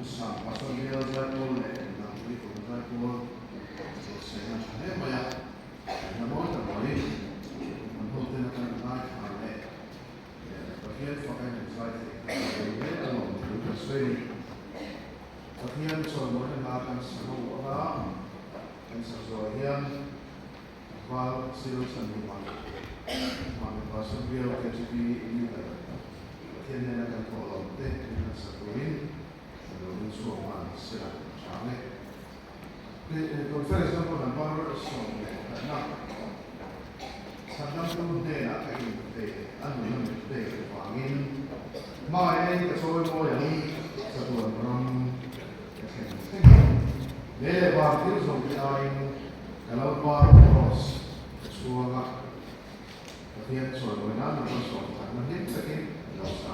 Hmunsang Pastor Bial Zaipawl leh Dangpui Kum Zaipawl buatsaihna tha hle mai a, hla mawi tak mai kan hoten atan ngaithla leh Pathian faka in zai theih kha a rei hle a lawm thu kan sawi a ni. Pathian chawimawina hla kan sa ho anga kan sak zawh hian Val Silo Chhanhima Mami Pastor Bial KGB Leader Pathian hnena kan thawh lo te min han sak turin kan lo ding chhuak nghal sela a tha ang e. Conference number number 11na Chhandamtu hnenah ka inpe a nuna min pek avangin hmai ka chawi mawi ang chatuan ram ka thleng thleng ang. Lei leh van thil zawng te aiin ka lo par cross ka chhuang a, Pathian chawimawi nan number 11na hlim takin lo sa.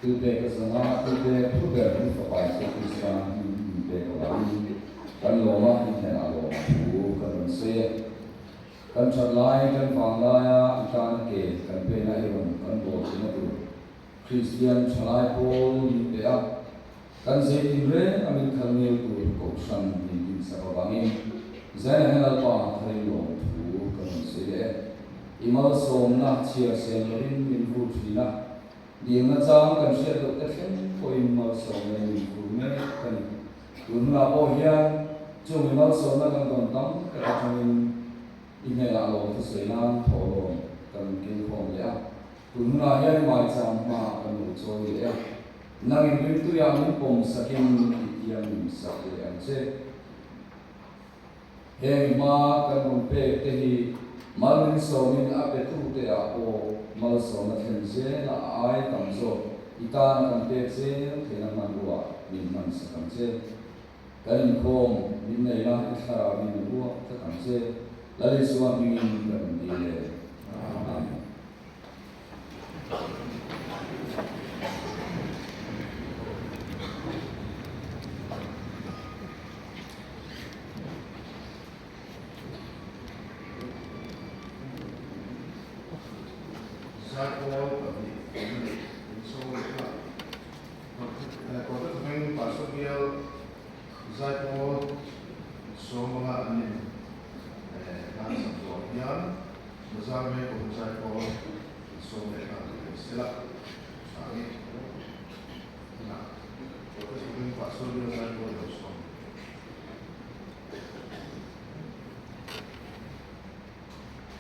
Thilpek a zanga thilpek thu ber hi Fapa Isua Krista hming min pek avangin kan lawm a, i hnenah lawm thu kan rawn sawi e. Kan that lai, kan vang laia i tana ke kan pena i rawn kan bawl chhina tur Kristian thalai pawl min pe a, kan zeitin reng a min khal ngel tur Kohhran min dinsak avangin Zaina hian Lalpa tharin lawm thu kan rawn sawi leh e. I malsawmna chhiar sen lovin min vur thin a, Dilna chang kan hriat loh te thleng pawhin malsawmna in min vur mek a ni. Tun hunah pawh hian chung i malsawmna kan dawn tam tak atangin i hnenah lawm thusawi nan thawhlawm kan rawn keng khawm leh a. Tun hunah hian i maicham hmaah kan lo chawi leh a. Nang in rimtuiah min pawm sakin min tihtiang min sak leh ang che. Heng hma kan rawn pek te hi. Mal min sawmin a petute ah pawh malsawmna thlen zela a ai tam zawk i tana kan pek zel theihna hmanrua min hman sak ang che. Kan inkhawm min neihna i thlarauin ruak tlat ang che. Lal Isua hmingin ka rawn dil e. Amen. Zaipawl pahnih an neih an sawi leh a, Kawta Thawveng Pastor Bial Zaipawl sawmanga an in hlan sak zawh hian Bazar Veng Kohhran Zaipawl an sawm leh nghal ta thei se la tha nge. Tunah Kawta Thawveng Pastor Bial Zaipawl lo sawm.